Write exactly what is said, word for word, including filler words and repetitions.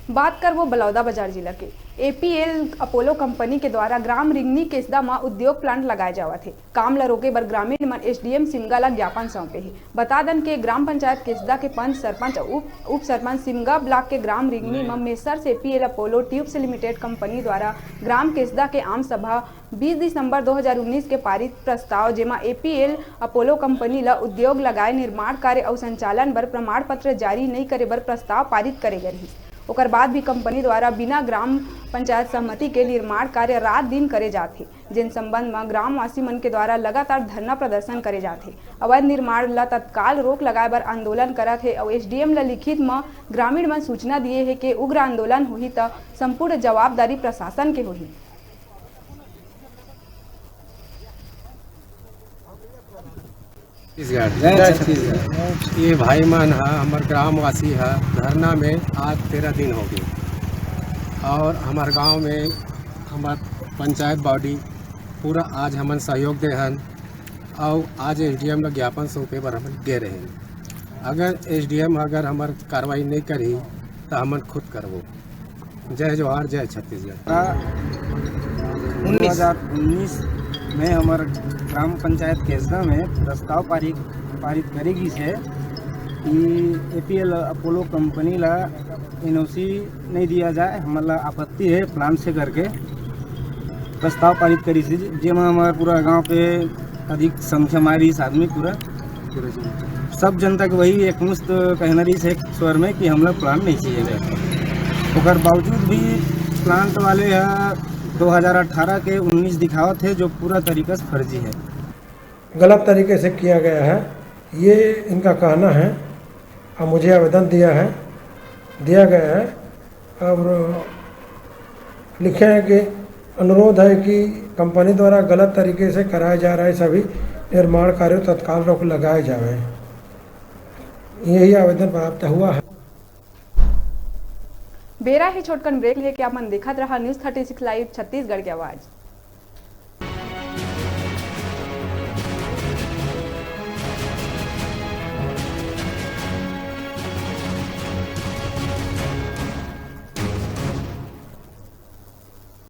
बात करबो बलौदाबाजार जिला के। एपीएल अपोलो कंपनी के द्वारा ग्राम रिंगनी केसदा म उद्योग प्लांट लगाए जावत हे। काम ल रोके बर ग्रामीण मन एसडीएम सिमगा ल ज्ञापन सौंपे हे। बता दन के ग्राम पंचायत केसदा के पंच, सरपंच अउ उप, उप सरपंच सिमगा ब्लॉक के ग्राम रिंगनी म messrs APL Apollo tubes limited company द्वारा ग्राम केसदा के आम सभा बीस दिसंबर दो हज़ार उन्नीस के पारित प्रस्ताव, जेमा एपीएल अपोलो कंपनी ल उद्योग लगाए, निर्माण कार्य अउ संचालन बर प्रमाण पत्र जारी नइ करे बर प्रस्ताव पारित करे गे रिहिस। ओकर बाद भी कंपनी द्वारा बिना ग्राम पंचायत सहमति के निर्माण कार्य रात दिन करे जात हे, जेन संबंध म ग्रामवासी मन के द्वारा लगातार धरना प्रदर्शन करे जात हे। अवैध निर्माण ल तत्काल रोक लगाए बर आंदोलन करत हे अउ एसडीएम ल लिखित म ग्रामीण मन सूचना दिए हे के उग्र आंदोलन होही त संपूर्ण जवाबदारी प्रशासन के होही। छत्तीसगढ़। जय छत्तीसगढ़। ये भाई मन ह, हमर ग्रामवासी ह, धरना में आज तेरह दिन हो गए और हमर गांव में हमर पंचायत बॉडी पूरा आज हमन सहयोग दे हन और आज एसडीएम ला ज्ञापन सौंपे बर हमन गे रहे। अगर एसडीएम अगर हमर कार्रवाई नहीं करही तो हमन खुद करबो। जय जोहार, जय छत्तीसगढ़। उन्नीस। दो हज़ार उन्नीस में हमर ग्राम पंचायत केसदा में प्रस्ताव पारित, पारित करे गिस हे कि एपीएल अपोलो कंपनी ला एनओसी नहीं दिया जाए, हमन ला आपत्ति है प्लांट से करके प्रस्ताव पारित करिस हे, जेमा हमर पूरा गांव के अधिक संख्या में रिहिस आदमी पूरा सब जनता के वही एकमुश्त कहना रहिस एक स्वर में कि हमला प्लांट नहीं चाहिए। ओकर बावजूद भी प्लांट वाले ह दो हज़ार अठारह के उन्नीस दिखावत हे, जो पूरा तरीका से फर्जी है। गलत तरीके से किया गया है, ये इनका कहना है। और मुझे आवेदन दिया है, दिया गया है और लिखे हैं कि अनुरोध है कि कंपनी द्वारा गलत तरीके से कराए जा रहे सभी निर्माण कार्यों तत्काल रोक लगाए जावे। यही आवेदन प्राप्त हुआ है। बेरा ही छोटकन ब्रेक लेके आप मन देखत रहा news thirty six live Chhattisgarh के आवाज़।